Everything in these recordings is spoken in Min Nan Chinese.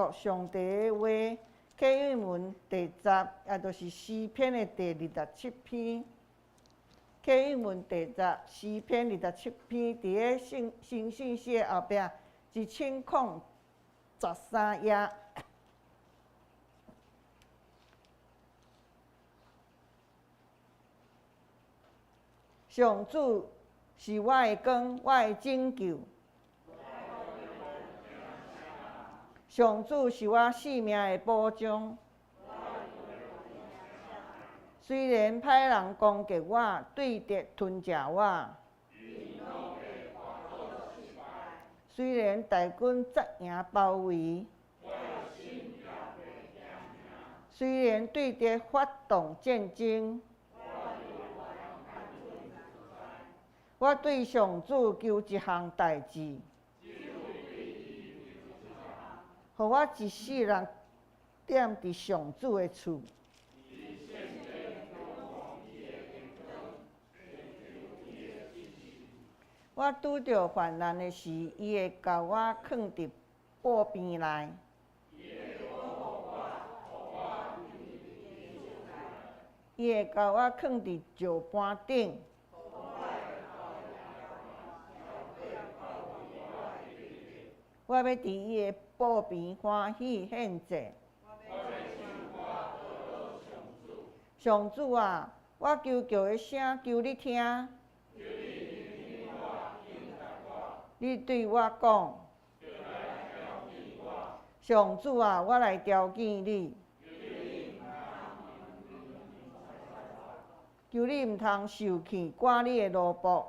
讀上帝的話，啟應文第十，也就是詩篇的第27篇。啟應文第十，詩篇二十七篇，佇咧聖新信息的後壁1013頁。上主是我的光，我的拯救。上主是我性命的保障。雖然歹人攻擊我，對敵吞食我，雖然大軍紮營包圍，雖然對敵發動戰爭，我對上主求一項代誌，予我一世人踮佇上主的厝。我拄著患難的時，伊會共我囥佇寶邊內。伊會共我囥佇石盤頂。我欲佇伊的寶邊歡喜獻祭。上主啊，我求告的聲，求你聽。你對我講，上主啊，我來召見你。求你毋通受氣，趕你的奴僕。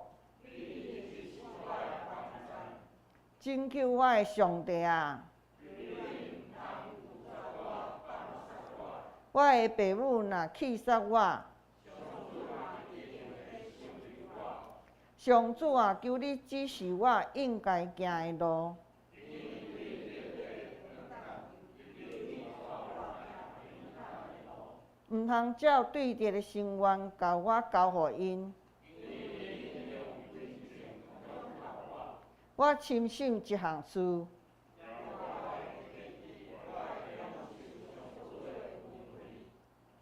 拯救我的上帝啊！我的爸母若棄殺我，上主啊，求你指示我應該行的路。毋通照對敵的心願，共我交予𪜶。我深信一項事，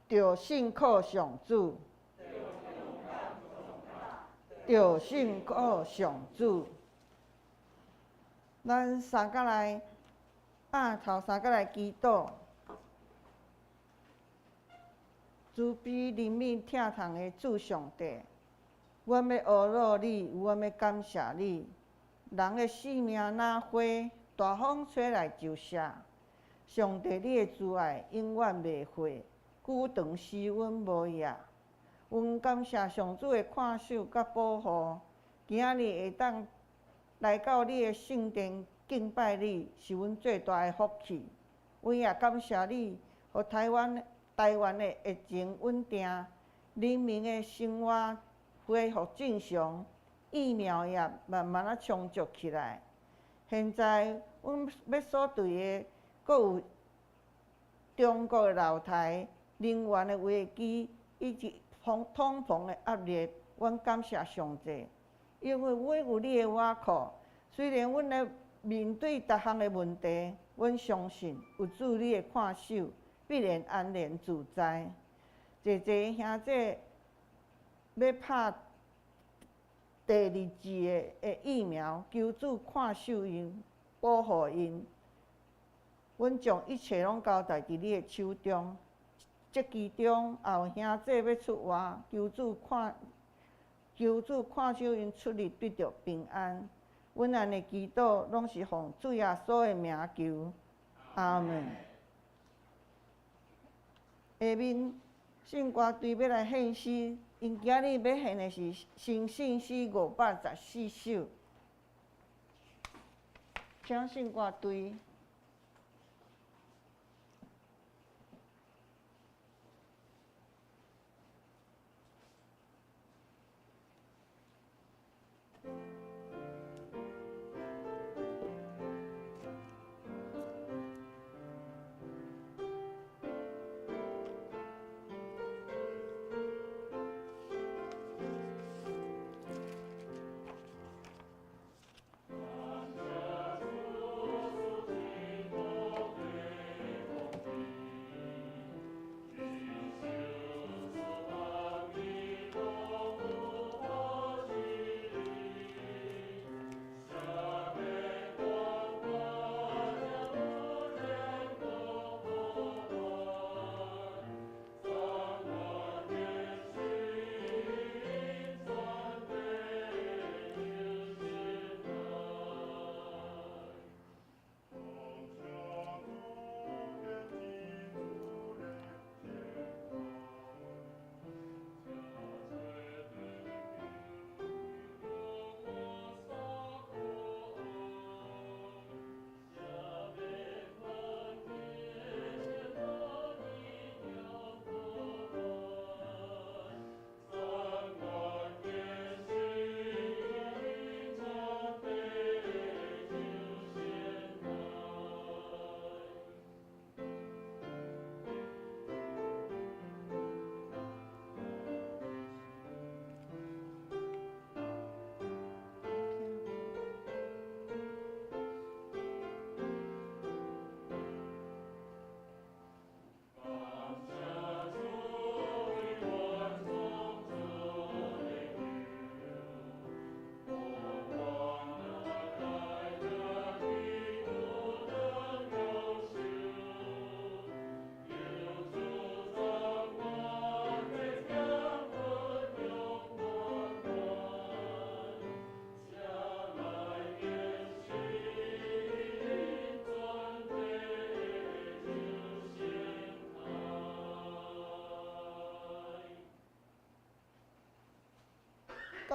著信靠上主，著信靠上主。咱三角來，啊，頭三角來祈禱。慈悲憐憫疼痛的主上帝，阮欲阿羅你，阮欲感謝你。人的性命若花，大風吹來就謝。上帝，你的慈愛永遠袂廢，久長時阮無厭。阮感謝上主的看守佮保護，今仔日會當來到你的聖殿敬拜你，是阮最大的福氣。阮也感謝你，予台灣台灣的疫情穩定，人民的生活恢復正常。疫苗也慢慢仔充足起來。現在，阮欲所對的，閣有中國的老台能源的危機，以及通通膨的壓力。阮感謝上帝，因為阮有你的倚靠。雖然阮咧面對逐項的問題，阮相信有主你的看守，必然安然自在。濟濟兄弟欲拍第二劑的疫苗，求主看守𪜶，保護𪜶。阮將一切攏交代佇你的手中。這其中也有兄弟欲出外，求主看守𪜶出入得著平安。阮按呢祈禱，攏是奉主耶穌的名求。阿門。下面聖歌隊欲來獻詩。𪜶今仔日欲獻的是新信詩514首，請聖歌隊。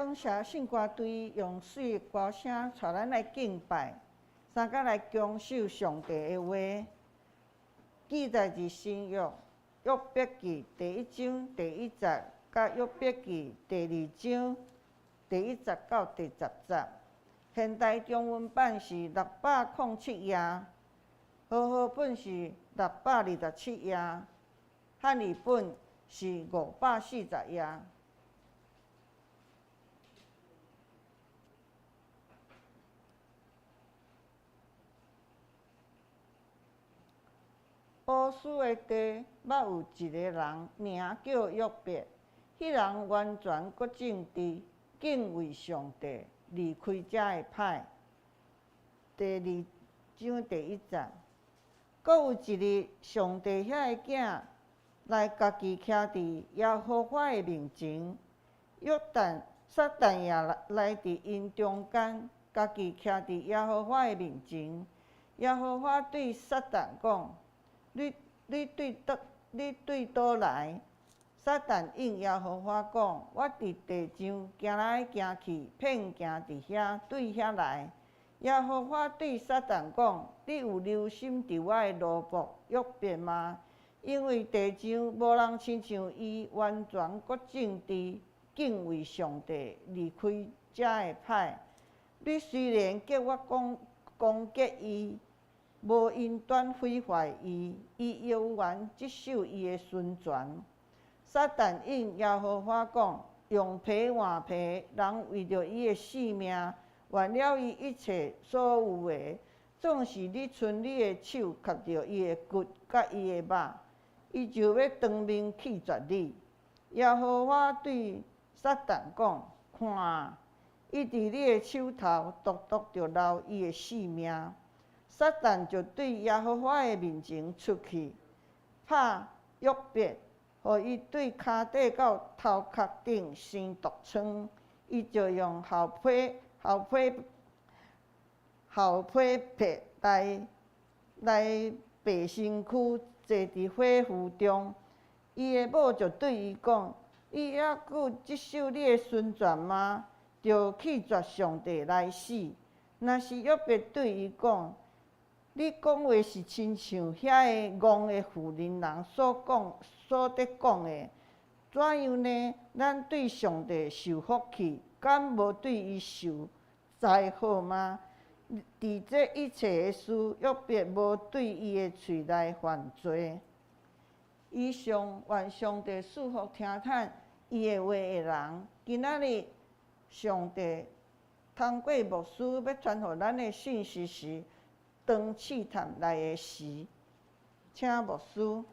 感谢圣歌队用媠的歌声带咱来敬拜，相佮来享受上帝的话。记载伫新约约伯记第一章第一节，佮约伯记第二章第一节到第十节。现代中文版是607页，和合本是627页，汉语本是540页。乌斯的地，捌有一个人，名叫约伯。彼人完全阁正直，敬畏上帝，离开遮的歹。第二章第一节，阁有一日，上帝遐个囝来家己徛伫耶和华的面前，约旦、撒但也来伫𪜶中间，家己徛伫耶和华的面前。耶和华对撒但讲：你对佗来？撒但应耶和华讲：我伫地上行来行去，遍行伫遐，对遐来。耶和华对撒但讲：你有留心伫我的奴仆约伯吗？因为地上无人亲像伊，完全阁正直，敬畏上帝，离开遮的歹。你虽然叫我攻击伊，无因端毁坏伊，伊犹原执守伊的孙权。撒但应耶和华讲：用皮换皮，人为著伊的性命，换了伊一切所有的。总是你伸你的手挾著伊的骨佮伊的肉，伊就欲当面弃绝你。耶和华对撒但讲：看啊，伊伫你的手头，独独著留伊的性命。撒但就对耶和华的面前出去，拍约伯，予伊对跤底到头壳顶生毒疮。伊就用厚皮来白身躯，坐伫火炉中。伊的某就对伊讲：你犹阁执守你的孙权吗？著弃绝上帝来死。若是约伯对伊讲：你讲话是亲像遐个戆的妇人人所伫讲的，怎样呢？咱对上帝受福气，敢无对伊受灾祸吗？伫这一切的事，约伯无对伊的喙来犯罪。以上，愿上帝赐福听听伊的话的人。今仔日，上帝通过牧师欲传予咱的信息是：当试探来的时，请牧师。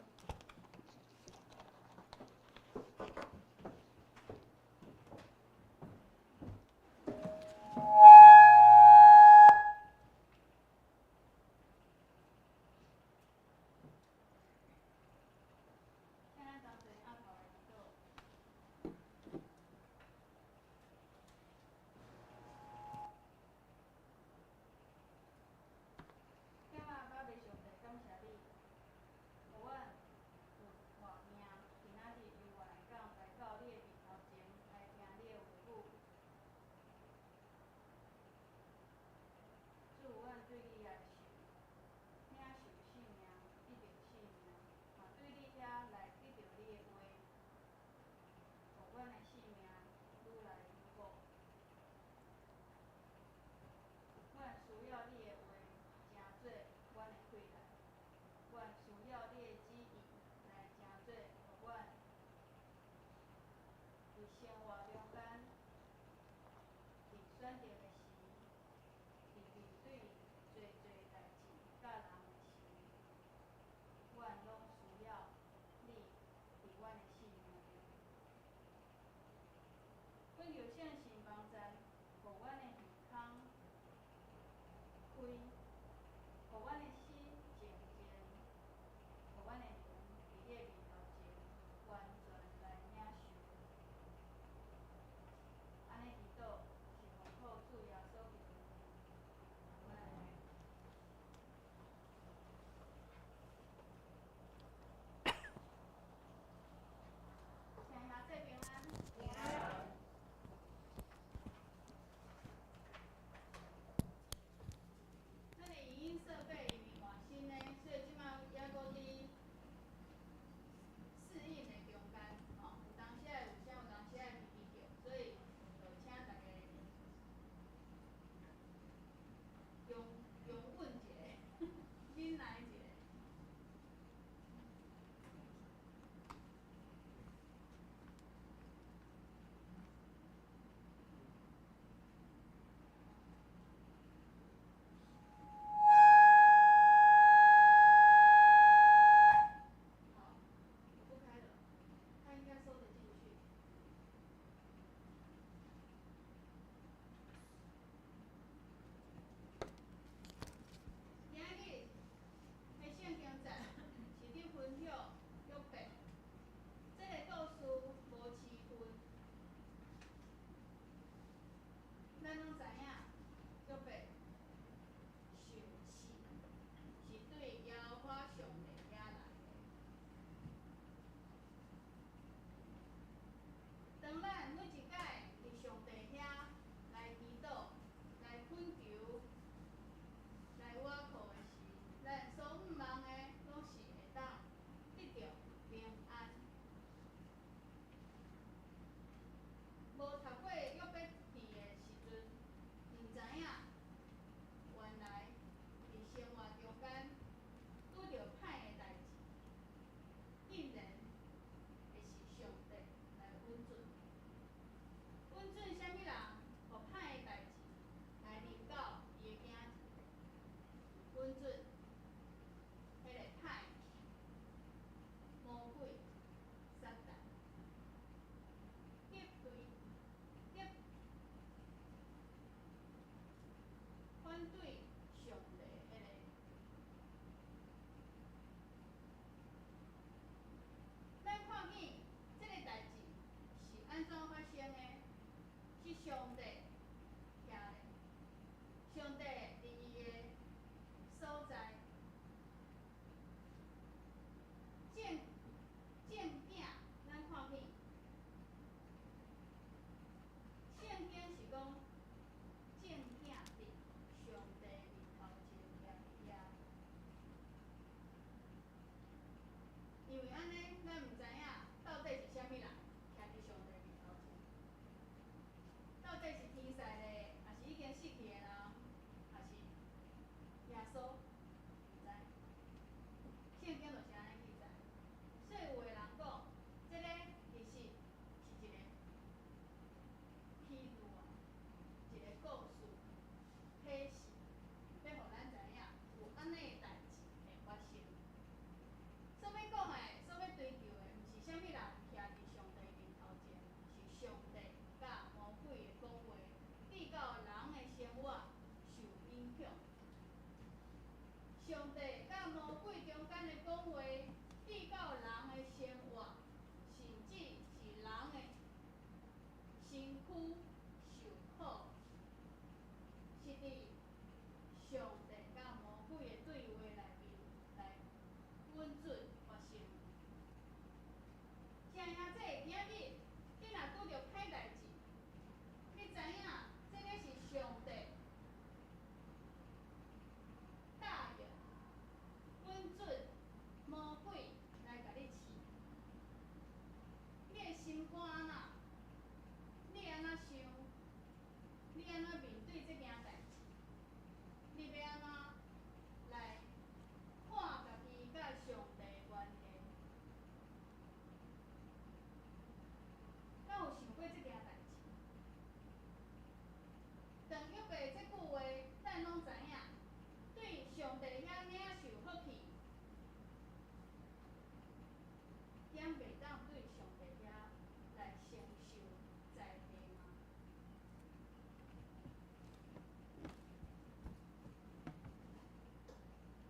上帝徛咧，上帝佇伊的所在，正正囝，咱看見，聖經是講正囝佇上帝面頭前徛佇遐，因為按呢，咱毋知影到底是啥物人徛佇上帝面頭前，到底是天使咧，抑是已經死去的人，抑是耶穌，毋知。聖經就是按呢記載，所以有的人講，這个其實是一個譬喻啊，一個故事啟示，欲予咱知影有按呢的代誌會發生。所欲講的，所欲追求的，毋是啥物人徛佇上帝面頭前，是上帝佮魔鬼的講話，對到人的生活受影響。上帝佮魔鬼中間的講話，對到人的生活，甚至是人的身軀受苦，是佇上帝佮魔鬼的對話內面來允准發生。親兄弟，今日你若拄著歹代誌，你知影這个是上帝答應允准魔鬼來共你試，你的心肝按怎？你會按怎想？你按怎面對這件代誌？你欲按怎來看家己佮上帝的關係？敢有想過這件代誌？當約伯這句話，咱攏知影，對上帝遐領受福氣，敢袂當對上帝遐來承受災禍嗎？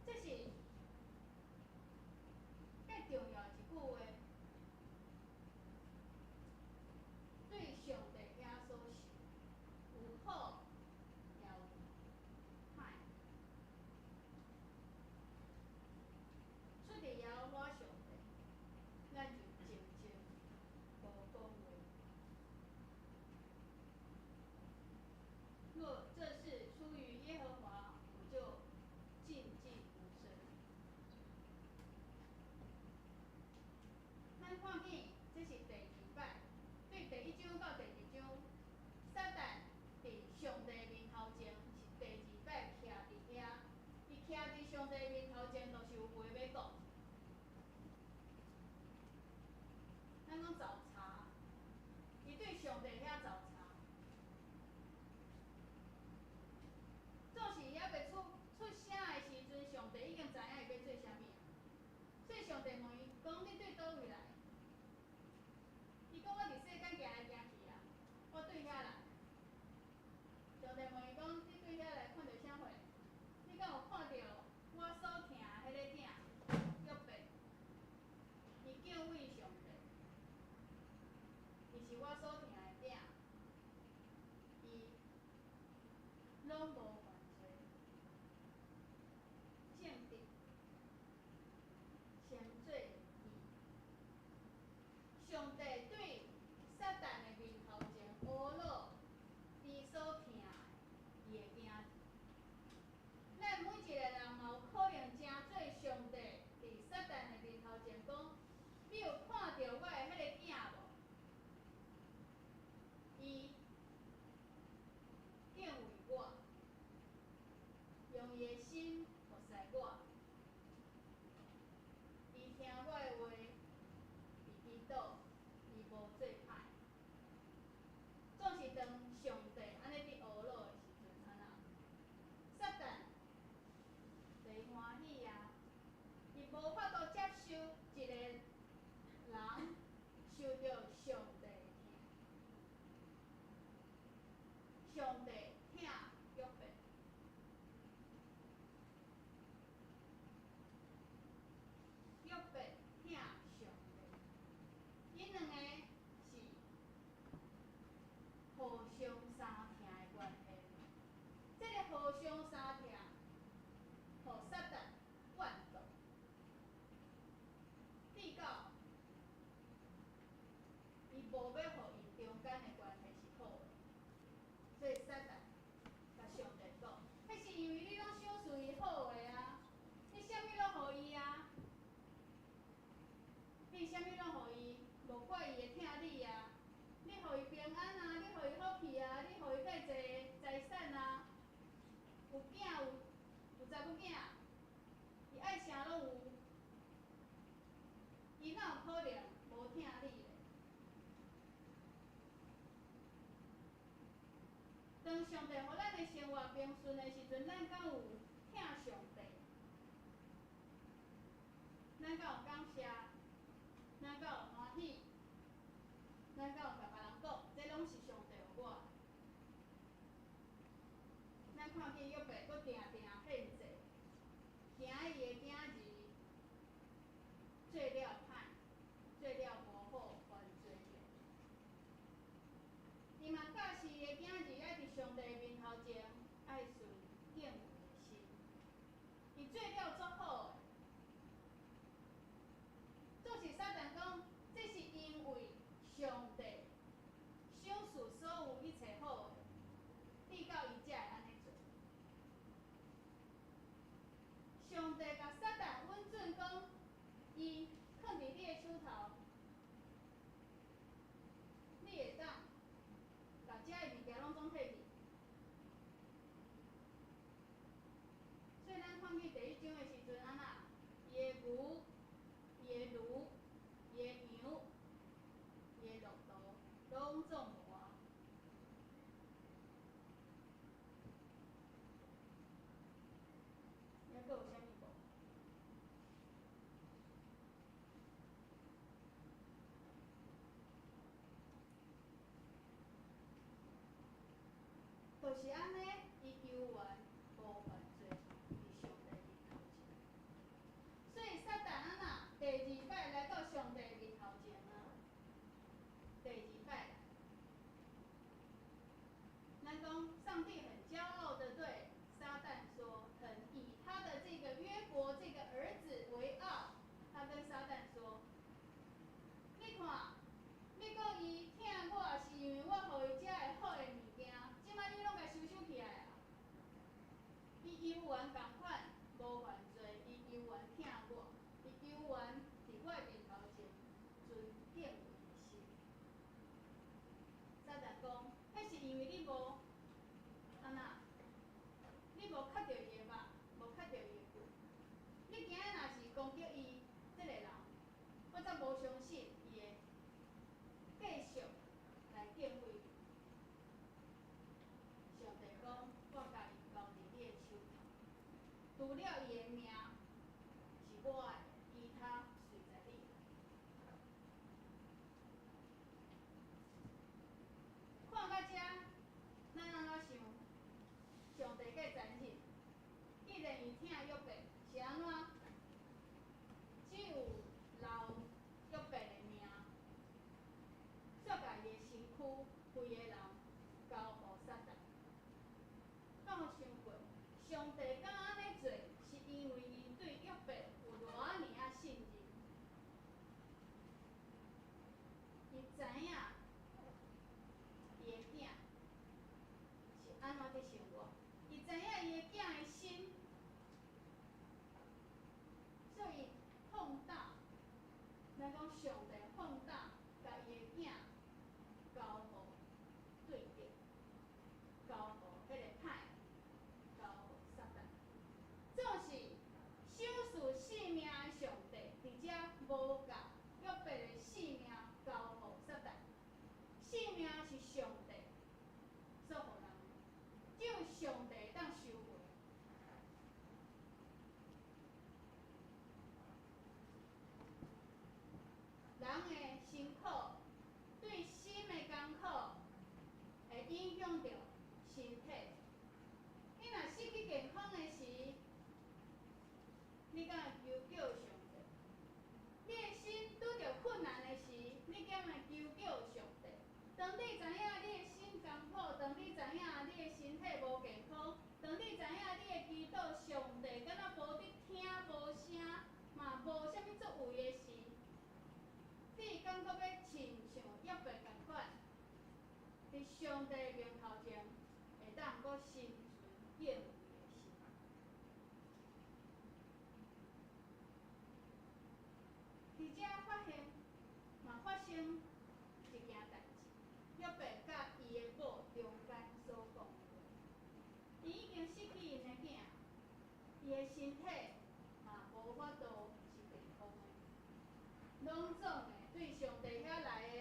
這是較重要的一句話，對上帝遐所受，有好也有歹。出佇耶和華上帝，咱就靜靜無講話。若這是出於耶和華，我就靜靜無聲。咱看見，這是第二擺，對第一章到第二章，撒旦佇上帝面頭前是第二擺徛佇遐，伊徛佇上帝面頭前，就是有話欲講。咱講找茬，伊對上帝遐找茬，總是伊猶未出出聲的時陣，上帝已經知影伊欲做啥物啊。所以上帝問伊講：你對佗位來？伊講：我佇世間行來行去啊，我對遐來。上帝問伊講：你對遐來看著啥貨？你敢有看著我所疼的彼個囝約伯？伊敬畏上帝，伊是我所疼的囝，伊攏無犯罪，正直，稱做義。上帝對撒旦的面頭前呵咾伊所疼的伊的囝兒。咱每一個人嘛有可能成做上帝佇撒旦的面頭前講：你有看著我的彼個囝無？伊敬畏我，用伊的心服侍我，伊聽我的話，佇祈禱，伊無做歹。總是當上帝按呢佇呵咾的時陣，按怎？撒旦就會歡喜啊！伊無法度接受一個人受著上帝的疼，上帝疼約伯，約伯疼上帝，𪜶兩個是互相無欲予𪜶中間的關係是好的，所以撒旦共上帝講，彼是因為你攏賞賜伊好的啊，你啥物攏予伊啊，你啥物攏予伊，無怪伊會疼你啊，你予伊平安啊，你予伊福氣啊，你予伊蓋濟財產啊，有囝有查某囝，伊愛啥攏有，伊哪有可能無疼你咧？當上帝予咱的生活平順的時陣，咱敢有疼上帝？咱敢有感謝？咱敢有歡喜？咱敢有共別人講？這攏是上帝予我的。咱看見約伯閣定定獻祭，驚伊的囝兒做了歹，做了無好，犯罪了。伊嘛教示伊的囝兒愛佇上帝面頭前愛存敬畏的心。伊做了足好的，總是撒旦講，這是因為上帝賞賜所有一切好的，至到伊才會按呢做。上帝共撒旦允准講，伊囥佇你的手頭，你會當共遮的物件攏總提去。所以咱看見第一章的時陣，按怎？伊的牛、伊的驢、伊的羊、伊的駱駝，攏總無啊。抑閣有啥物無？就是按呢，伊猶原無犯罪，佇上帝面頭前。所以撒旦按怎？第二擺來到上帝面頭前啊！第二擺來，咱講上帝很驕傲的對撒旦說，很以他的這個約伯這個兒子為傲。他跟撒旦說：你看，你講伊疼我是因為我予伊遮的好的物件，這擺你攏共收收起來啊！伊猶原仝款無犯罪，伊猶原疼我，伊猶原佇我的面頭前存敬畏的心。撒旦講，彼是因為你無按怎，你無抾著伊的肉，無抾著伊的骨。你今仔若是攻擊伊這個人，我才無相信伊會繼續來敬畏你。上帝講，我共伊交佇你的手頭，除了伊的命是我的，其他隨在你。看到這，咱按怎想？上帝計殘忍，既然伊疼約伯，是按怎？只有留約伯的命，煞共伊的身軀規个人交予撒旦。敢有想過，上帝敢按呢做，是因為伊對約伯有偌爾仔信任？伊知影伊的囝是按怎佇生活，伊知影伊的囝的心，所以放膽，咱講上帝放膽，共伊的囝交予對敵，交予彼個歹，交予撒旦。總是賞賜性命的上帝，佇遮無共約伯的性命交予撒旦。性命是上帝所予人的，只有上帝會當收回。人的辛苦，對心的艱苦，會影響著身體。你若失去健康的時，你敢會求叫上帝？你的心拄著困難的時，你敢會求叫上帝？當你知影你的心艱苦，當你知影你的身體無健康，當你知影你的祈禱上帝敢若無佇聽無聲，嘛無啥物作為的時，你敢閣欲親像約伯仝上帝面头前会当阁心存敬畏的心。伫遮发现，嘛发生一件代志，约伯佮伊的某中间所讲的话，伊已经失去𪜶的囝，伊的身体嘛无法度是健康的，拢总的对上帝遐来的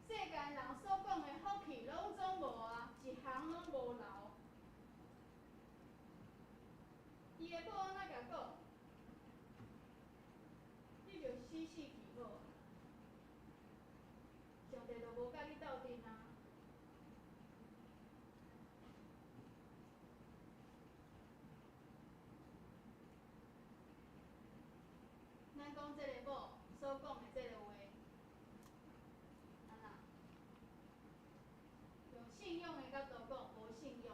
世间人所讲的福气，拢总无啊，一项拢无留。伊的某按怎共讲？你就死死去好啊！上帝就无佮你斗阵啊！咱讲这个某所讲的这个话，按怎？用信仰的角度讲，无信仰；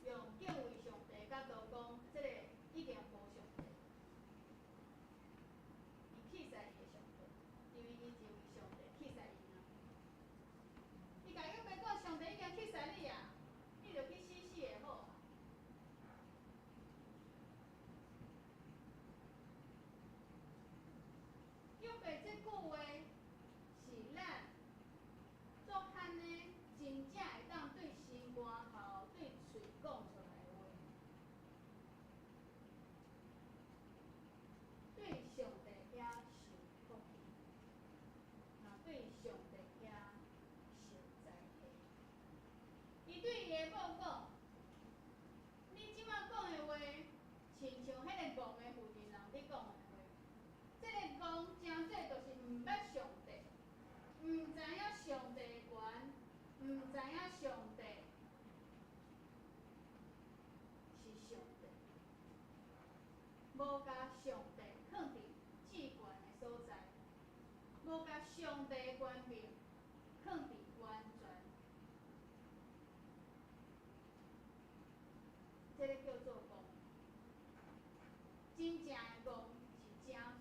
用敬畏上帝的角度讲，这个已经无上帝。伊弃杀伊的上帝，因为伊认为上帝弃杀伊啊。伊共约伯讲，上帝已经弃杀你啊，你就去死死的好啊。约伯这句话是咱足罕呢，真正会当对心肝头、对喙讲出来的话，对上帝遐受福气，嘛对上帝遐受灾祸。伊对伊的某讲：“你这摆讲的话，亲像彼个戆的妇人人咧讲的话。这个戆诚济就是毋捌上帝，毋知影上帝的权，毋知影上帝是上帝，无共上帝囥伫至悬的所在，无共上帝的权柄囥伫完全。这个叫做戆。真正的戆是诚做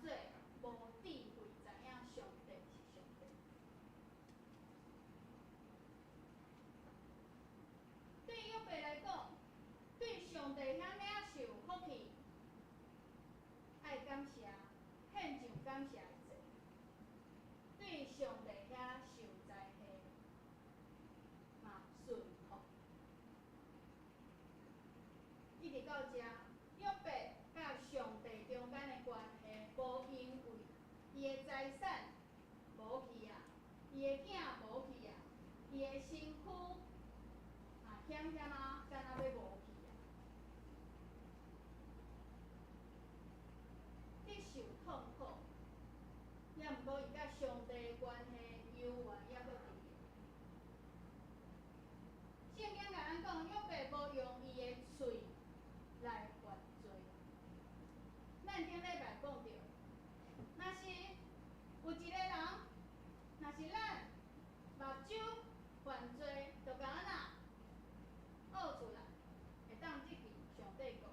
无智慧，知影上帝是上帝。对约伯来讲，对上帝遐领受福气，爱感谢，献上感谢的祭；对上帝遐受灾祸，嘛顺服。一直到遮，约伯佮上帝中间的关系，无因为伊的财产无去啊，伊的囝无去啊，伊的身躯嘛险险啊，敢若欲无去啊。伫受痛苦，也毋过伊佮上帝的关系犹原犹阁伫个。圣经共咱讲，约伯无用伊的喙来犯罪。咱顶礼拜讲著，若是有一个人，若是咱目睭犯罪，就共按怎挖出来，会当得去上帝告；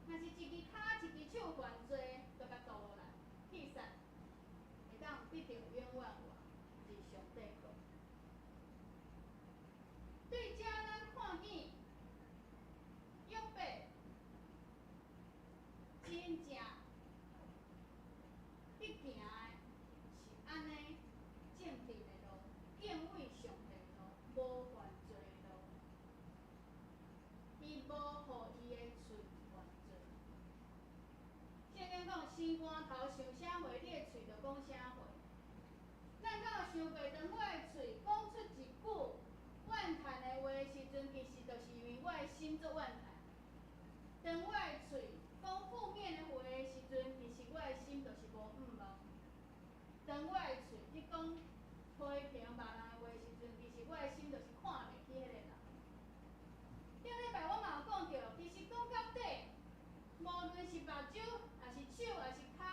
若是一支跤、一支手犯罪，就共剁落来，去杀，会当得著永远活，伫上帝告。对遮咱看见约伯真正伫行的是按呢正直的路，敬畏上帝的路，无犯罪的路。伊无予伊的喙犯罪。圣经讲，心肝头想啥话，你的喙就讲啥话。咱敢有想过，当我的喙讲出一句怨叹的话的时阵，其实就是因为我的心足怨叹。当我的喙讲负面的话的时阵，其实我的心就是无向望。当我的喙去讲批评别人的话的时阵，其实我的心就是看袂起彼个人。顶礼拜我嘛有讲著，其实讲到底，无论是目睭，抑是手，抑是跤，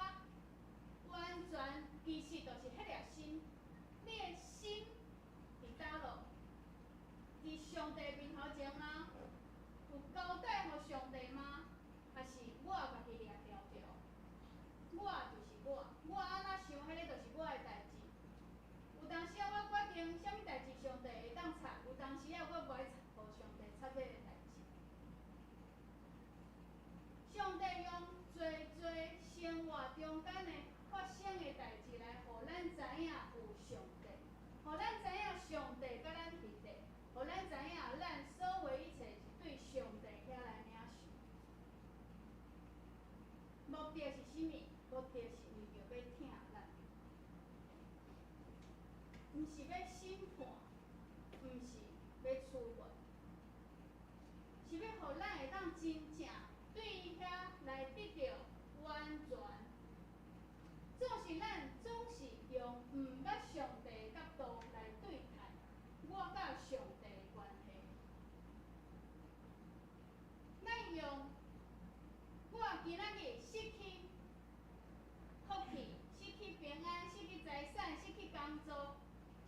完全其实就是彼粒心。你的心伫佗落？伫上帝面头前吗？有交代予上帝吗？抑是我家己掠牢牢？我就是我，我按怎想，彼个就是我的代志。有当时啊，我决定定啥物代誌上帝會當插，有當時仔我無愛予上帝插這個代誌。上帝用濟濟生活中間的發生的代誌來，予咱知影有上帝，予咱知影上帝佮咱佇咧，予咱知影咱所有一切是對上帝遐來領受。目的是啥物？目的是為著欲疼咱，毋是欲審判，毋是欲處罰，是欲予咱會當真正對伊遐來得著完全。總是咱總是用毋捌上帝的角度來對待我佮上帝的關係。咱用我今仔日失去福氣，失去平安，失去財產，失去工作，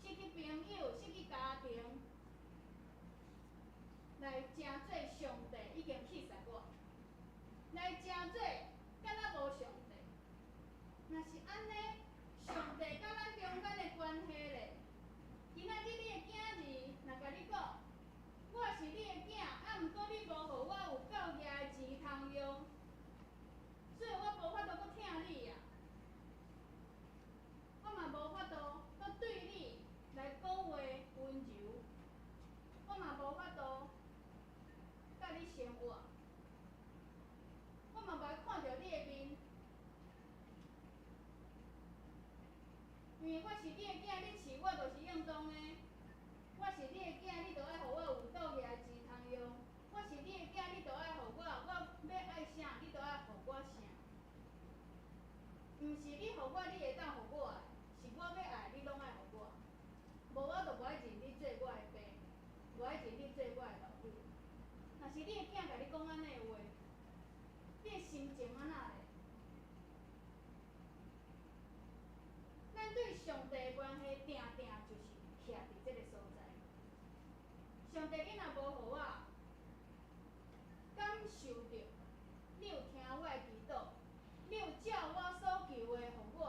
失去朋友，失去家庭，來成做上帝已經棄殺我，來成做敢若無上帝。若是按呢，上帝佮咱中間的關係咧，今仔日你的囝兒若共你講，我是你的囝，啊，毋過你無予我有夠額的錢通用，所以我無法度閣疼你啊，我嘛無法度閣對你來講話溫柔，我嘛無法度佮你生活，我嘛無愛看著你的面。因為我是你的囝，你飼我就是應當的。我是你的囝，你著愛予我有夠額的錢通用。我是你的囝，你著愛予我，我欲愛啥，你著愛予我啥。毋是你予我，你會當予我的，是我欲愛，你攏愛予我。無我就無愛認你做我的爸，無愛認你做我的老母。若是你的囝共你講按呢話，你的心情按怎咧？咱對上帝的關係，定定就是徛佇這个所在。上帝，你若無予我感受著，你有聽我的祈禱，你有照我所求的予我，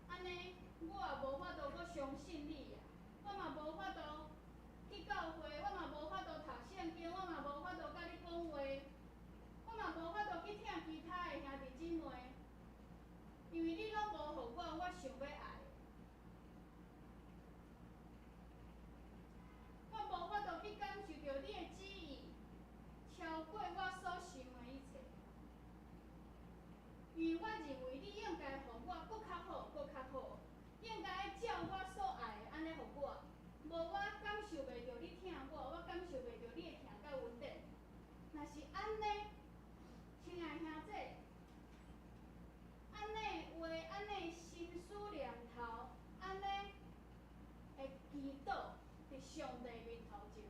按呢，我也無法度閣相信你啊！我嘛無法度去教會，我嘛無法度讀聖經，我嘛無法度佮你講話，我嘛無法度去疼其他的兄弟姊妹，因為你攏無予我，我想欲愛的。我無法度去感受著你的旨意，超過我所想的一切。因為我認為你應該予我閣較好，閣較好，應該照我所愛的按呢予我。無我感受袂著你疼我，我感受袂著你的疼佮恩典。若是按呢，親愛兄姊，按呢話，按呢心思念頭，按呢的祈禱，佇上帝面頭前，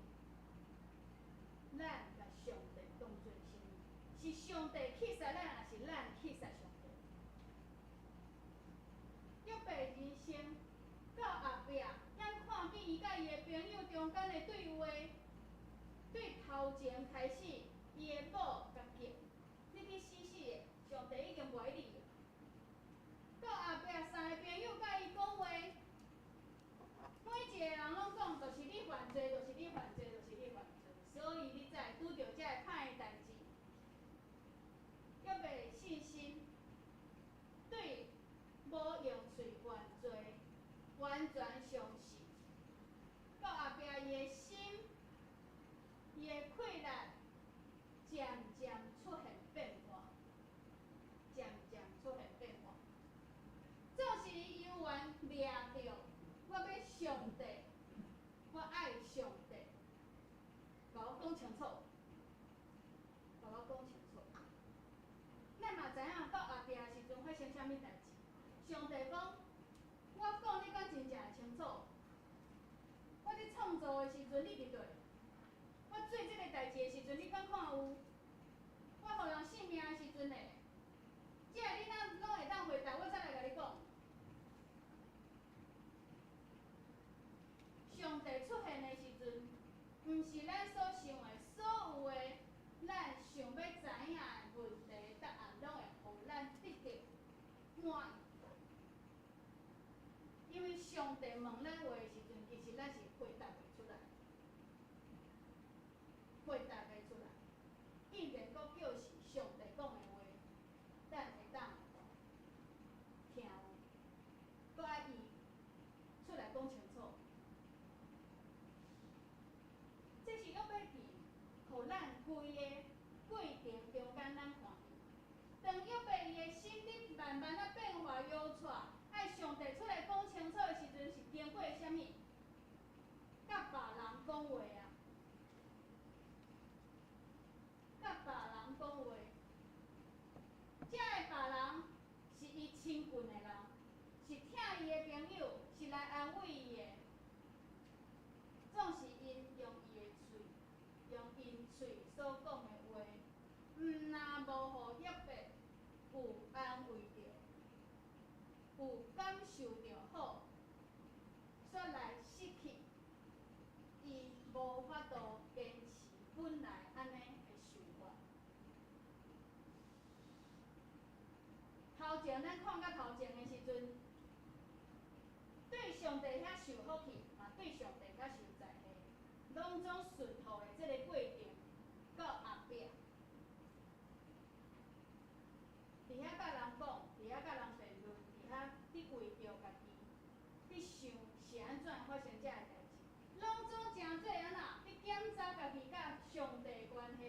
咱共上帝當做啥物？是上帝棄殺咱，抑是咱棄殺上帝？約伯人生到後壁，咱看見伊佮伊的朋友中間的對話，對頭前開始，伊的某共叫，你去死死的，上帝已經無愛你了。到後壁三个朋友佮伊講話，每一个人攏講，就是你犯罪，就是你犯罪，就是你犯罪，所以你才會拄著這个歹的代誌。約伯信心對無用喙犯罪，完全相信。到後壁伊的心，伊的氣力漸漸出現變化，漸漸出現變化。總是伊猶原掠著，我欲上帝，我愛上帝，共我講清楚，共我講清楚。咱嘛知影到後壁的時陣發生啥物代誌。上帝講，我講你敢真正會清楚？我佇創造的時陣，你佇佗？我做這個代誌的時陣，你敢看有？我予人性命的時陣呢？這个你若攏會當回答，我才來共你講。上帝出現的時陣，毋是咱所想的，所有的咱想欲知影的問題答案，攏會予咱得著滿意。因為上帝問咱話的時規个過程中間，咱看見，當約伯伊的心裡慢慢仔變化搖掣，愛上帝出來講清楚的時陣，是經過啥物？佮別人講話啊，佮別人講話，這个別人是伊親近的人，是疼伊的朋友，是來安慰伊的，總是𪜶用伊的喙，用𪜶喙所講的話，毋若無予約伯有安慰著，有感受著好，煞來失去伊無法度堅持本來按呢的想法。頭前咱看到頭前的時陣，對上帝遐受福氣，嘛對上帝較受災禍，攏總順服的這个過程到後壁，佇遐佮人講，佇遐佮人辯論，佇遐佇為著家己，佇想是按怎發生這个代誌，攏總誠濟按怎？佇檢查家己佮上帝關係，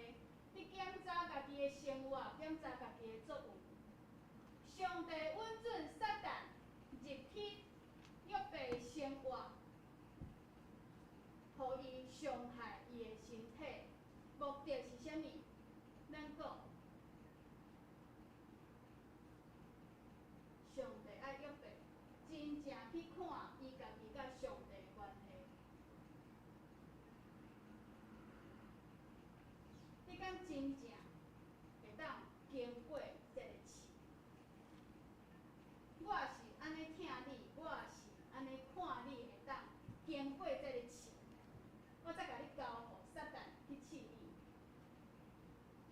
佇檢查家己的生活，檢查家己的作為。上帝允准撒旦入去約伯的生活，予伊傷害伊的身體，目的是啥物？咱講，上帝愛約伯真正去看伊家己佮上帝的關係。你敢真正會當經過這个試？我是按呢疼你，我是按呢看你會當經過這个試，我才共你交予撒旦去試你。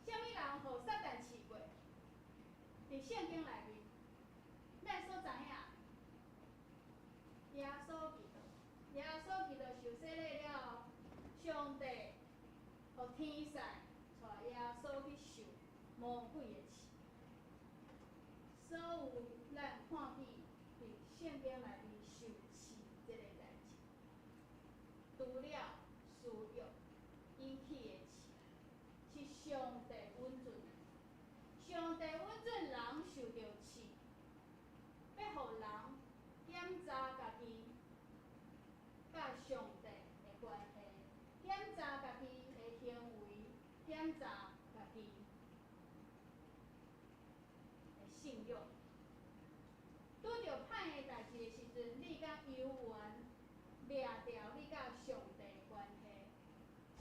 啥物人予撒旦試過？佇聖經內面，咱所知影，耶穌基督，耶穌基督受洗禮了後，上帝予天使帶耶穌去受魔鬼的試。所有咱看見佇聖經內面受試這个代誌，除了私欲引起的試，是上帝允准的。上帝允准人受著試，欲予人檢查家己佮上帝的關係，檢查家己的行為，檢查家己的信仰。拄著歹的代誌的時陣，你敢猶原掠牢你佮上帝的關係，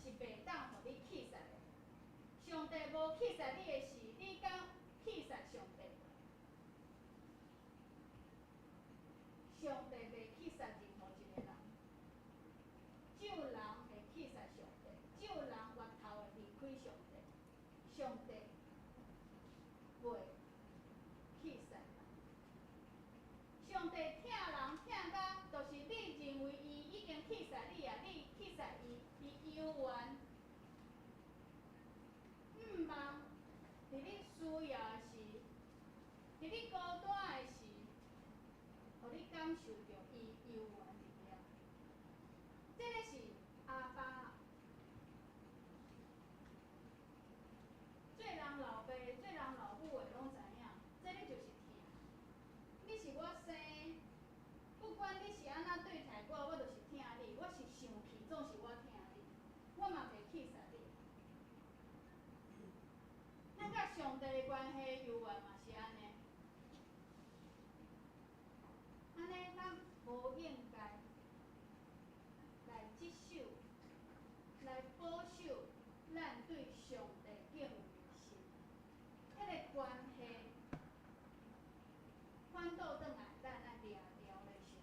是袂當予你棄殺的。上帝無棄殺你的時，你敢棄殺上帝？上帝袂棄殺任何一個人，只有人會棄殺上帝，只有人越頭會離開上帝，上帝袂棄殺人。上帝疼人疼甲，就是你認為伊已經棄殺你啊，你棄殺伊，伊猶原毋望佇你需要的時，佇你孤單的時，予你感受著伊猶原佇遐。這个是阿爸。做人老爸、做人老母的攏知影，這个就是疼。你是我生的，不管你是按怎對待我，我就是疼你。我是生氣，總是我疼你，我嘛袂棄殺你。咱佮上帝的關係猶原嘛是按呢，按呢咱無應該來執守、來保守咱對上帝敬畏的心，彼个關係反倒轉來，咱愛掠牢咧上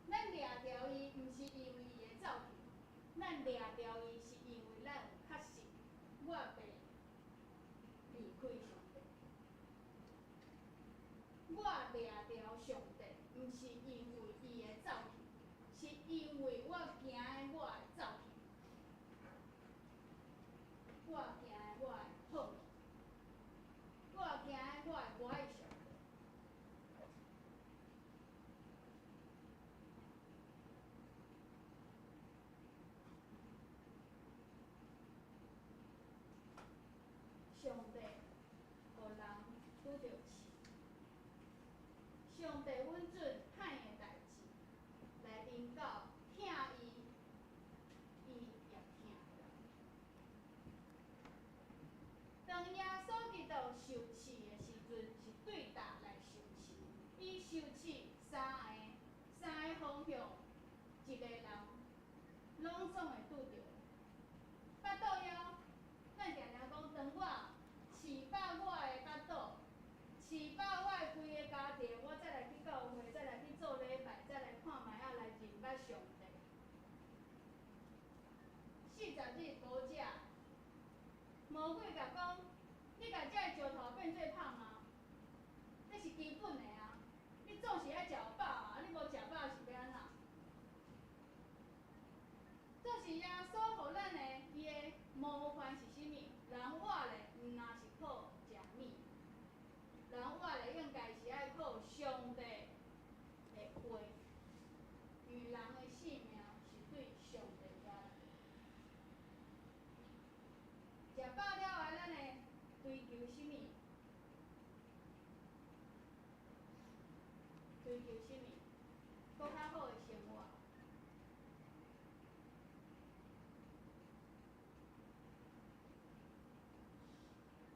帝。咱掠牢伊，毋是因為伊會走去，咱掠牢伊是因為咱有確信，我袂離開上帝。我掠牢上帝，毋是因為伊會走去，是因為我驚的我會走去，我驚的我會放棄，我驚的我會無愛上帝。著刺。上帝允准歹的代志來臨到疼伊，伊也疼的人。當耶穌基督受刺的時陣，是對佗來受刺？伊受刺三個方向，一个人攏總會拄著。腹肚枵，咱定定講，當我飼飽我的腹肚，飼飽我的規个家庭，我再來去教會，再來去做禮拜，再來看覓仔來認捌上帝。40日無食，魔鬼共講，你共這个石頭變做麭嗎？這是基本的啊！你總是愛食飽啊，你無食飽是欲按怎？總是耶穌予咱的伊的模範是啥物？人活咧，毋若是靠食物，人活咧應該是愛靠上帝的話，因為人的性命是對上帝遐來。食飽了後，咱會追求啥物？追求啥物？閣較好的生活。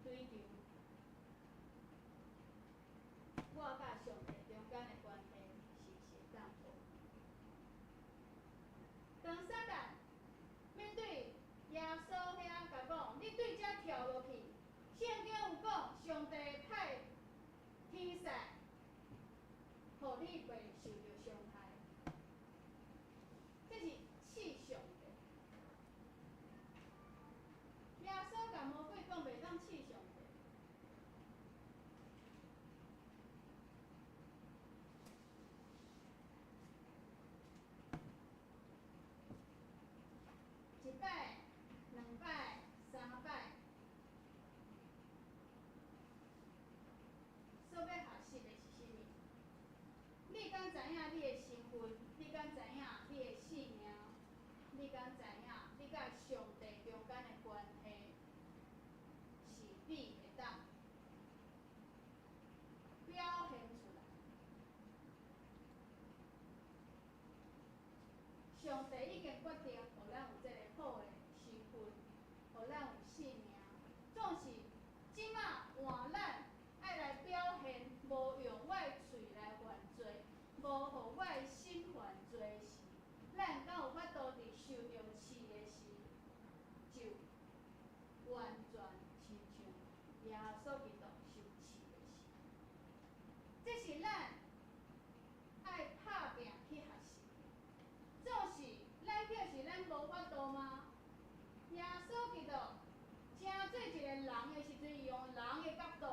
追求我佮上帝中間的關係是毋是會當好？當撒旦欲對耶穌遐共講，你對遮跳落去，聖經有講，上帝派天使，予你袂受著傷害。這是試上帝。耶穌共魔鬼講，袂當試上帝。一擺、兩擺、三擺，所欲學習的是啥物？你敢知影你的身份？你敢知影你的性命？你敢知影你佮上帝中間的關係是你會當表現出來？上帝已經決定，予咱有這個好的身份，予咱有性命。總是這馬換咱愛來表現，無用我的喙來犯罪，無予我的心犯罪時，咱敢有法度佇受著刺的時，就完全親像耶穌基督受刺的時？這是咱愛拍拚去學習。總是咱叫是咱無法度嗎？耶穌基督成做一個人的時陣，伊用人的角度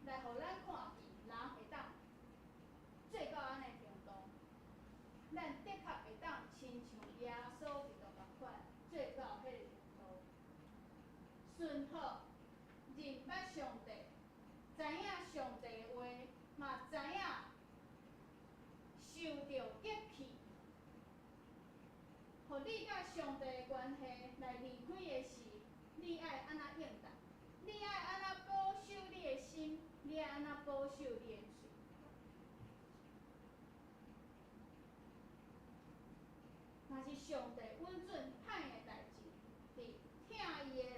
來予咱看見，人會當做到按呢程度。咱的確會當親像耶穌基督仝款，做到彼个程度。順服、認捌上帝，知影上帝的話，嘛知影受著激氣，予你佮上帝的關係來離開的時，你愛按怎應答？你愛按怎保守你的心？你愛按怎保守你的喙？若是上帝允准歹的代誌，佇疼伊的人，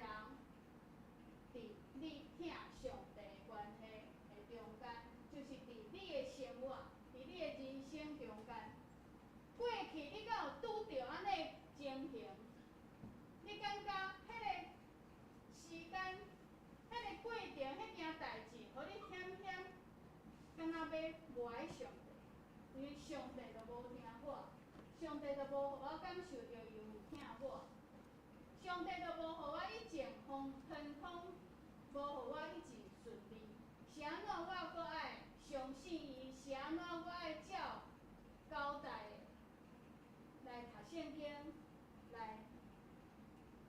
佇你疼上帝的關係的中間，就是佇你的生活，佇你的人生中間，過去你敢有拄著按呢情形？你感覺彼个時間、彼个過程、彼件代誌，予你險險，敢若欲無愛上帝，因為上帝就無聽我，上帝就無予我感受著伊有疼我，上帝就無予我一陣風亨通，無予我一陣順利，是按怎我閣愛相信伊？是按怎我愛照交代的來讀聖經，來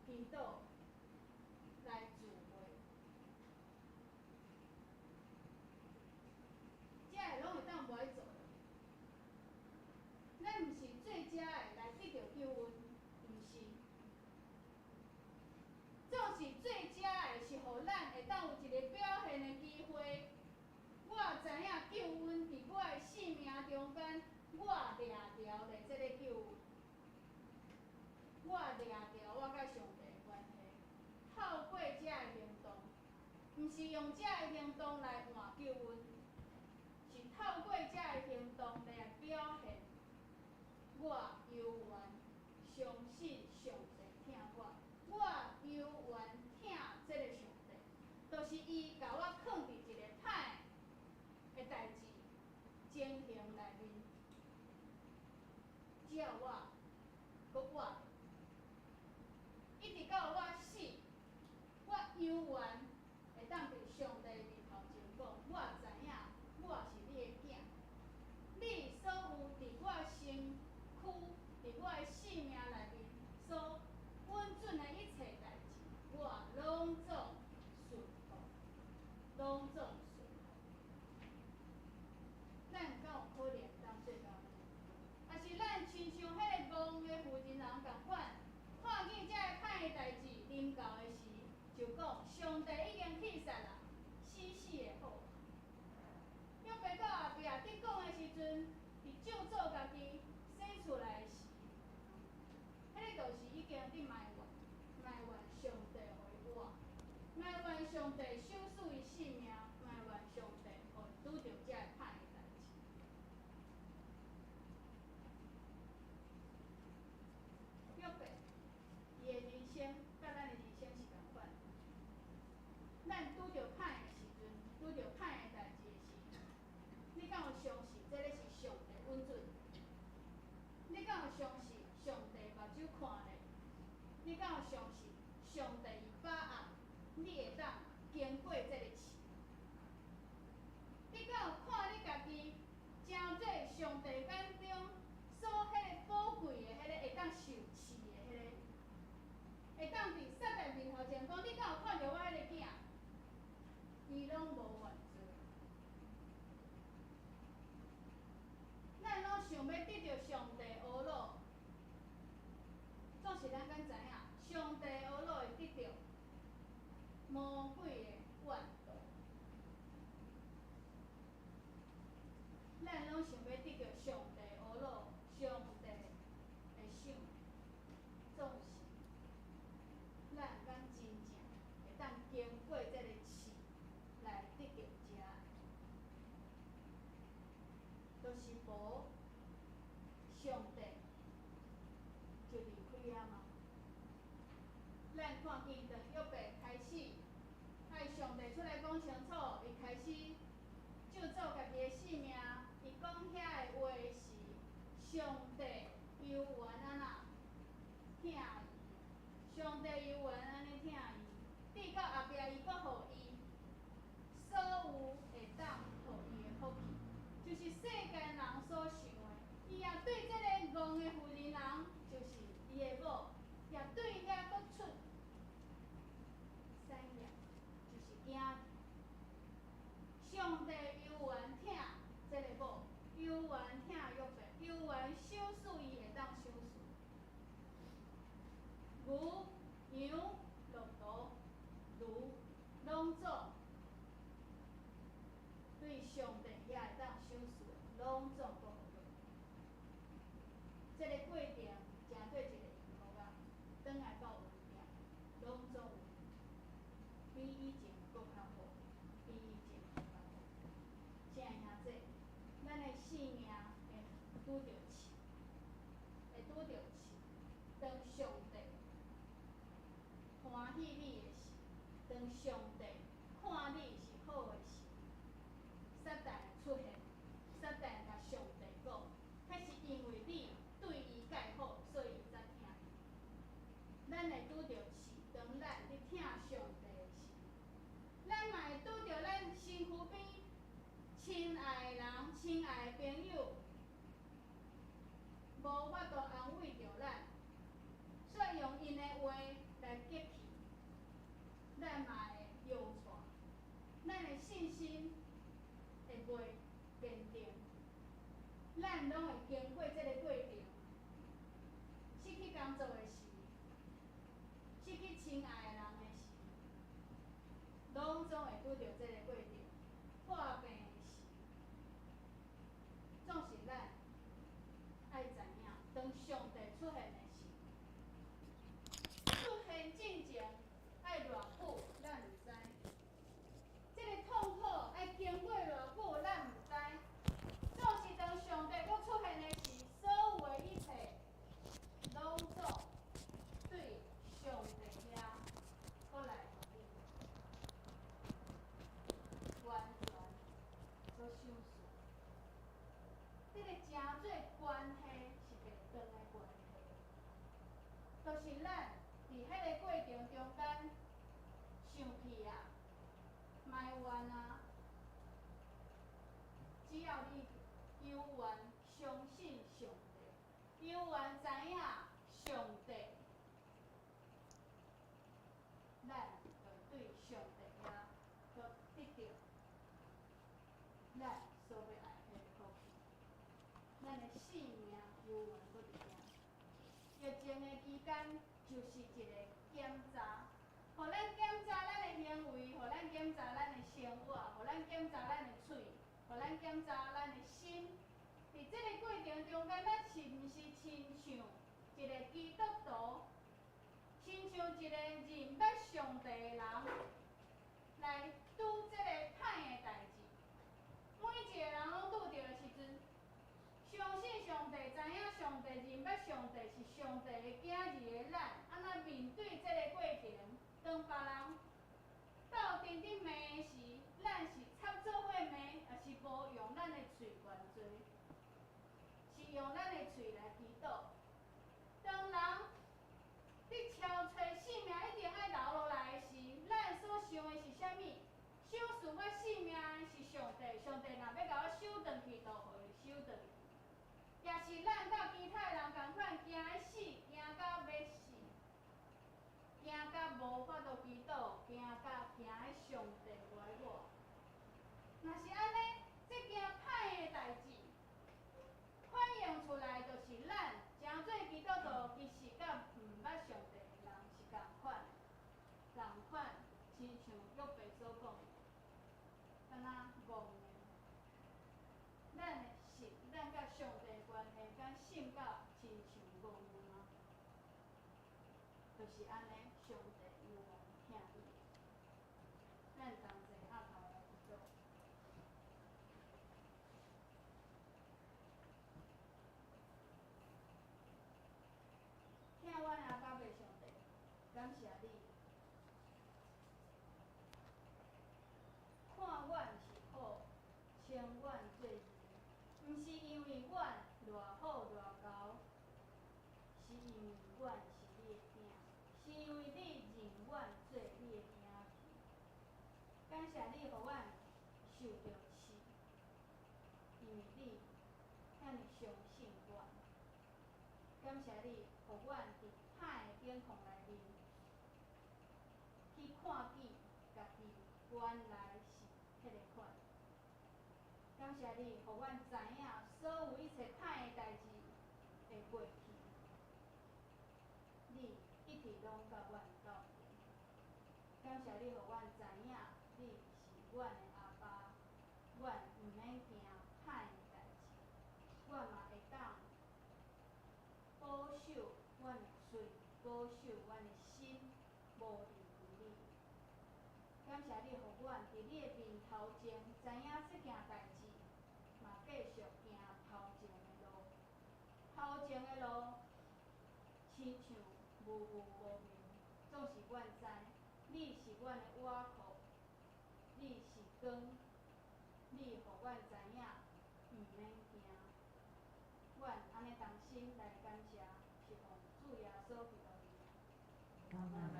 祈禱，來聚會？這个攏會當無愛做。咱毋是做這个來得著救恩，毋是。總是做這个是予咱會當有一個表現的機會，是用這个行動來挽救阮，是透過這个行動來表現我猶原相信上帝疼我，我猶原疼這個上帝，就是伊共我囥佇一個歹的代誌情形內面，只要我閣活，一直到我死，我猶原會當佇上帝面頭前講，我知影我是你的囝，你所有佇我身軀、佇我的性命內面所允准的一切代誌，我攏總順服，攏總順服。咱敢有可能當做到按呢？抑是咱親像彼个戇的婦人仝款，看見這个歹的代誌臨到的時，就講上帝已經棄殺啦，死死的好。約伯到後壁佇講的時陣，佇咒詛家己生出來的時，彼个就是已經佇埋怨，埋怨上帝予伊活，埋怨上帝收取伊性命，埋怨上帝予伊拄著這个歹的代誌。約伯，伊的人生佮咱的人生是仝款。咱拄著歹的時陣，拄著歹的代誌的時，你敢有相信這个是上帝允准？你敢有相信上帝目睭看咧？你敢有相信上帝伊把握你會當經過這個試？你敢有看你家己成做上帝眼中所彼个寶貴的彼個會當受試的彼個，會當佇撒旦面頭前講，你敢有看著我彼個囝？伊攏無犯罪。咱攏想欲得著上帝呵咾，總是咱敢知影，上帝呵咾會得著魔鬼的怨毒。咱攏想欲得著上帝呵咾，上帝的賞，總是咱敢真正會當經過這个試來得著這，就是無上帝就離開啊嘛。咱看見當約伯開始，愛上帝出來講清楚，伊開始咒詛家己的性命，伊講遐个話時，上帝猶原按怎疼伊，上帝猶原按呢疼伊，直到後壁伊閣予伊所有會當予伊的福氣，就是世間人所想的，伊也對這个戇的婦人人，就是伊的某，也對遐閣出產業，就是囝兒。上帝猶原疼這个某，猶原疼約伯，猶原賞賜伊會當賞賜。牛、羊、駱駝、驢，攏總對上帝遐會當賞賜的，攏總閣予約伯。這个過程誠做一個幸福啊，轉來到有定，攏總有，比以前閣較好，比以前閣較好。親愛兄弟，咱的性命會拄著試，會拄著試。當上帝歡喜你的時，當上帝看你是好的時，撒旦出現，撒旦共上帝講，彼是因為你對伊蓋好，所以伊才疼你。咱會拄著試，當咱佇疼上帝的時，咱嘛會拄著咱身軀邊親愛的人、親愛的朋友，無法度安慰著咱，所以用𪜶的話來激氣，咱嘛會用就是咱佇彼个過程中間生氣啊、埋怨啊，只要你猶原相信上帝，猶原知影上帝，咱就對上帝遐閣得著咱所欲愛彼個福氣，咱的性命猶原閣佇遐。疫情的期間就是一個檢查，予咱檢查咱的行為，予咱檢查咱的生活，予咱檢查咱的喙，予咱檢查咱的心。佇這个過程中間，咱是毋是親像一個基督徒，親像一個認捌上帝的人，來拄這个歹的代誌？每一個人攏拄著的時陣，相信上帝，知影上帝，認捌上帝是上帝的囝兒的咱，按怎面對這个過程？當別人鬥陣佇罵的時，咱是插做伙罵，抑是無用咱的喙懸濟？是用咱的喙來祈禱。當人佇敲揣性命一定愛留落來的時，咱所想的是啥物？賞賜我性命的是上帝，上帝若欲共我收轉去，就予伊收轉去。也是咱佮其他人仝款，驚欲死，驚到欲死，驚到無法度祈禱，驚到驚欲上帝無愛我。若是按呢，這件歹的代誌，反映出來就是咱誠濟基督徒其實佮毋捌上帝的人是仝款的，仝款，親像約伯所講的，敢若戇的。咱的信，咱佮上帝的關係，敢信到親像戇的嗎？就是按呢，上帝猶原疼你。咱同齊合頭來祈禱。疼阮的阿爸父上帝，感謝你，看阮是好，稱阮做兒，毋是因為阮偌好偌𠢕，是因為阮是你的囝，是因為你認阮做你的囝兒。感謝你予阮受著刺，因為你遐爾相信阮。感謝你予阮佇歹的境況內面，去看見家己原來是彼个款。感謝你予阮知影所有一切歹的代誌會過去，你一直攏佮阮鬥陣。感謝你予阮知影你是阮的阿爸，阮毋免驚歹的代誌，阮嘛會當保守阮的喙，保守阮的心，無離開你。感謝你予阮佇你的面頭前，知影這件代誌，嘛繼續行頭前的路。頭前的路，親像霧霧無明，總是阮知，你是阮的倚靠，你是光，你予阮知影，毋免驚。阮按呢同心來感謝，是奉主耶穌基督的名。阿們。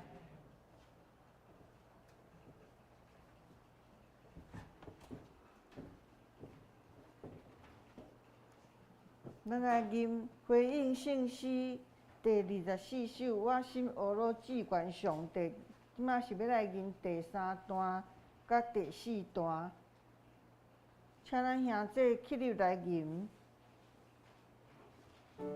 咱來吟回應聖詩第24首，我心呵咾至懸上帝。這馬是欲來吟第三段佮第四段，請咱兄弟起立來吟。願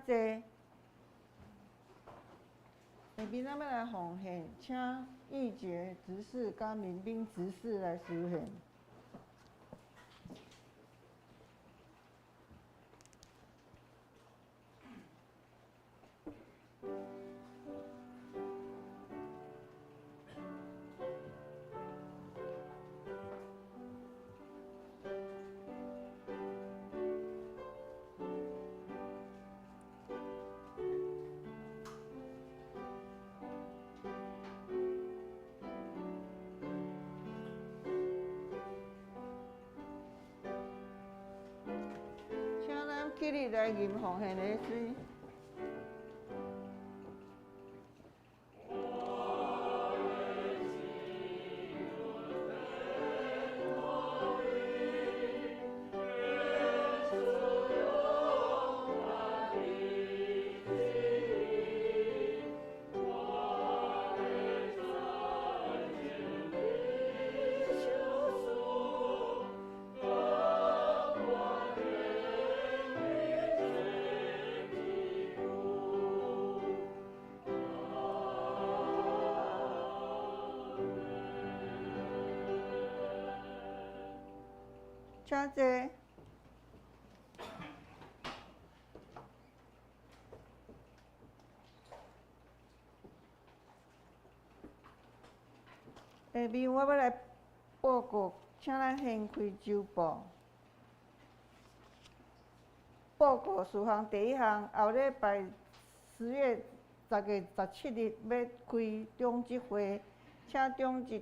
請坐。下面咱欲來奉獻，請義傑執事佮民兵執事來司獻。請咱起立來吟奉獻的詩。請坐。下面我欲來報告，請咱掀開週報。報告事項第一項，後禮拜10月10月17日欲開長執會，請長執同工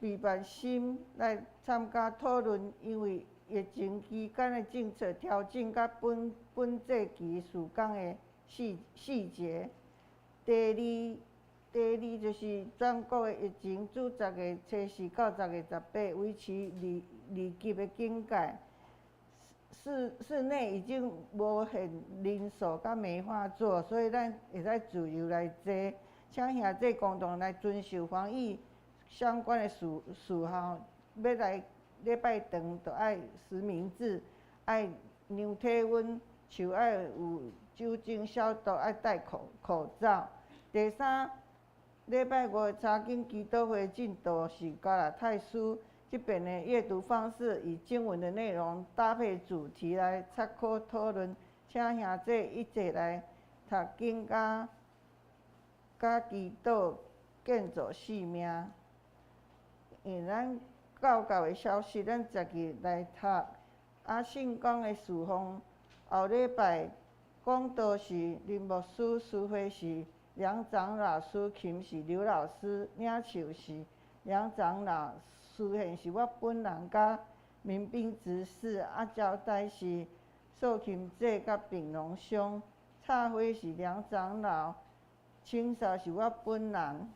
備辦心來參加討論，因為疫情期間的政策調整佮本本祭期事工的細細節。第二，第二就是全國的疫情自10月24到10月18，維持二二級的警戒。室室內已經無限人數佮梅花座，所以咱會使自由來坐。請兄弟共同來遵守防疫相關的事事項。欲來禮拜堂，就愛實名制，愛量體溫，手愛有酒精消毒，愛戴口口罩。第三，禮拜五查經祈禱會進度是加拉太書這邊的閱讀方式，以經文的內容搭配主題來參考討論，請兄弟一齊來讀經佮佮祈禱，建造性命。因為咱教教的消息，咱10日來讀。啊，聖工的事奉，後禮拜講道是林牧師，司會是梁長老，司琴是劉老師，領袖是梁長老，司獻是我本人佮民兵執事，啊，招待是素琴姐佮炳榮兄，插花是梁長老，清掃是我本人。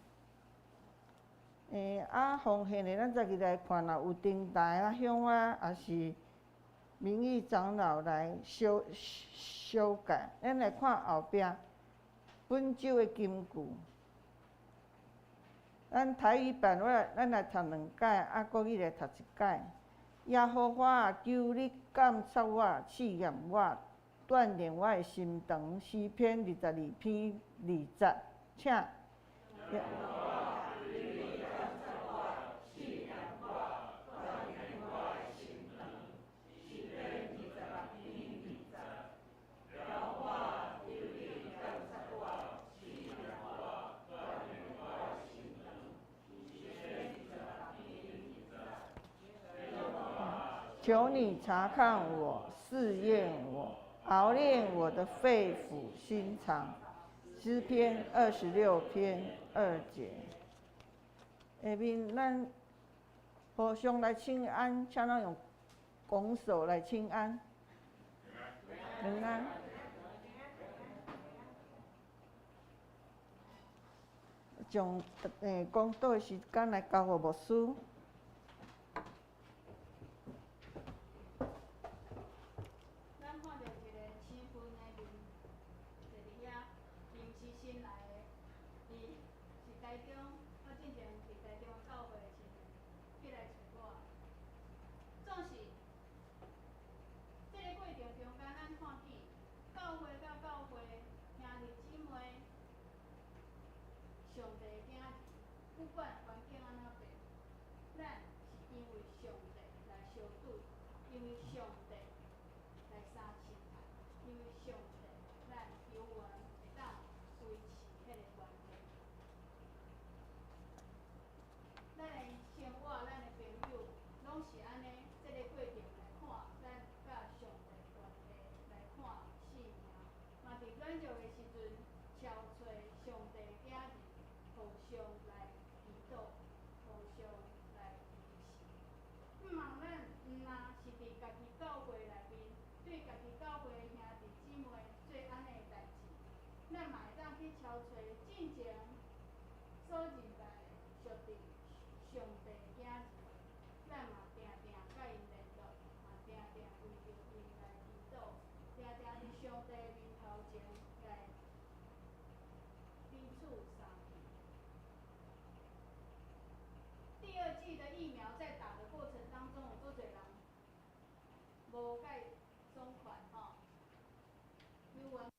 啊，奉獻的咱10日來看，若有頂台啊、鄉啊，抑是名譽長老來修修改。咱來看後壁本週的金句。咱台語版，我來咱來讀兩擺，啊，國語來讀一擺。耶和華啊，求你鑒察我，試驗我，鍛鍊我的心腸。詩篇22篇2節，請。求你察看我，試驗我，熬煉我的肺腑心腸。詩篇26篇2節。下面咱互相來請安，請咱用拱手來請安。平安。將講道的時間來交予牧師。咱看著一個身份的人坐佇遐，臨時新來的，伊是台中，我進前佇台中教會的時陣，去來揣我。總是，這个過程中間，咱看見管環境按怎變，咱是因為上帝來相對，因為上帝來相親愛，因為上帝，咱猶原會當維持彼个關係。咱的生活，咱的朋友，攏是按呢，這个過程來看，咱佮上帝關係來看生命，嘛佇軟弱的時陣，敲揣上帝的囝兒，互相來祈禱，互相來支持。毋茫咱毋若是佇家己教會內面，對家己教會的兄弟姊妹做按呢的代誌，咱嘛會當去敲揣進前所認捌的屬佇上帝的囝兒，咱嘛定定佮𪜶聯絡，嘛定定為著𪜶來祈禱，定定佇上帝面頭前來彼此相挺。第二劑的疫苗在打的過程當中，有足濟人無介爽快吼，有緣。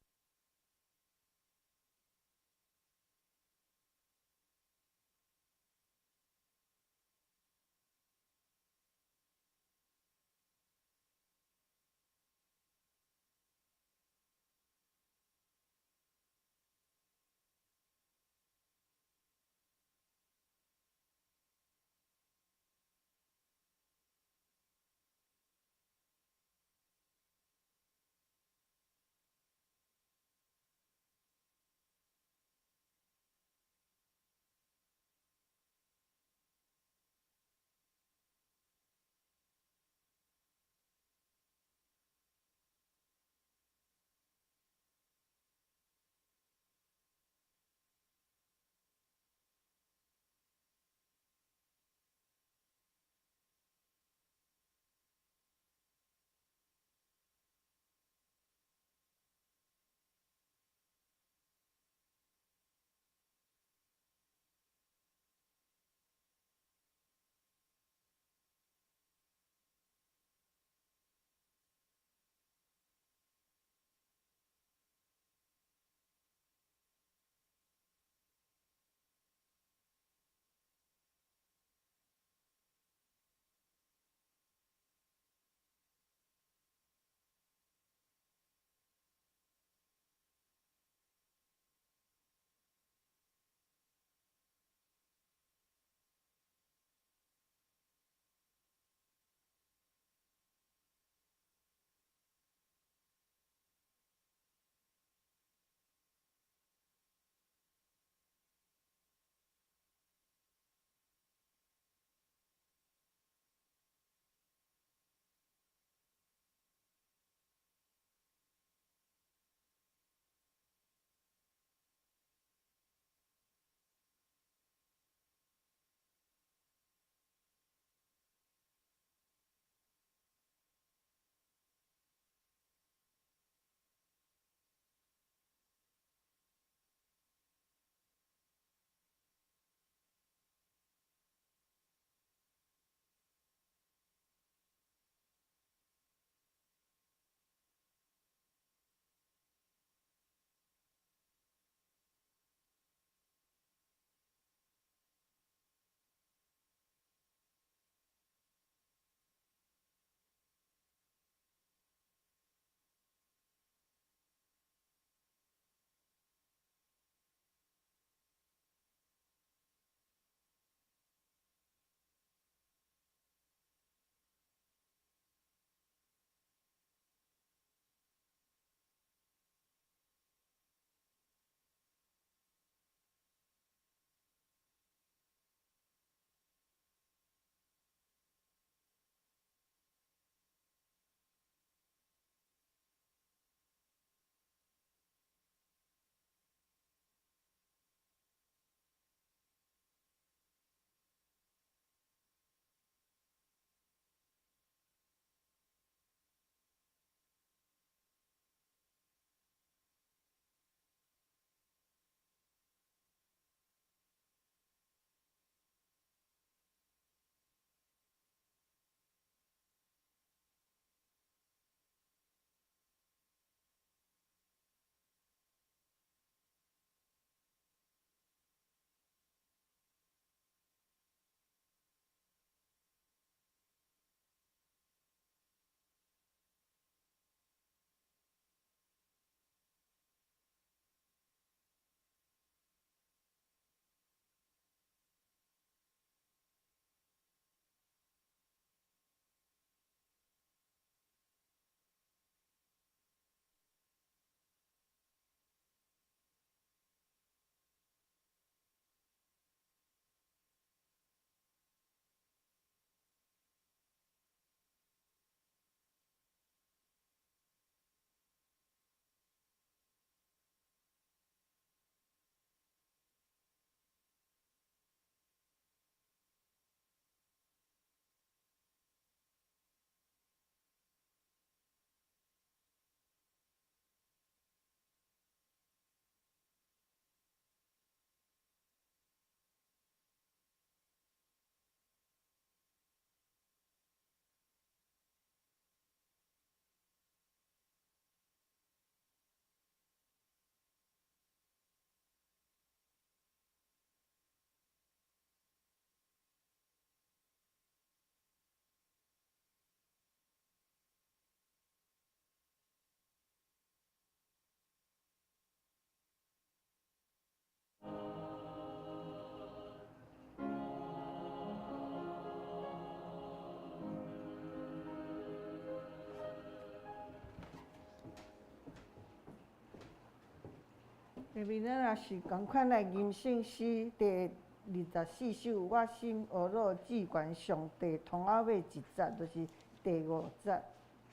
下面咱也是仝款來吟聖詩第24首，我心呵咾至懸上帝，頭仔尾一節，就是第五節，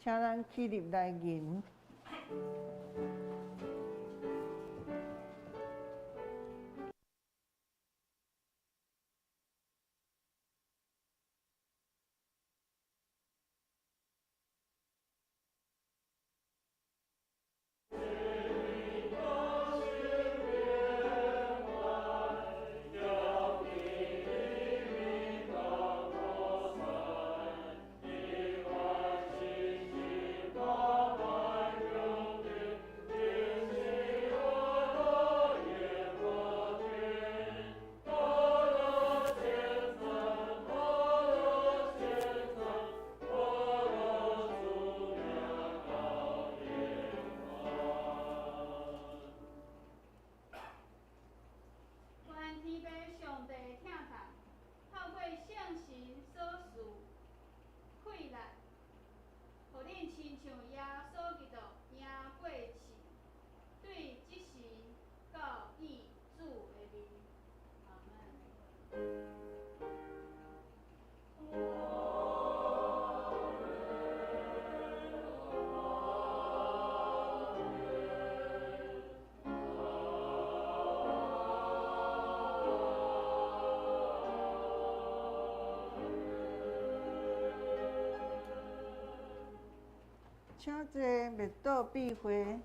請咱起立來吟。請坐，默禱閉會。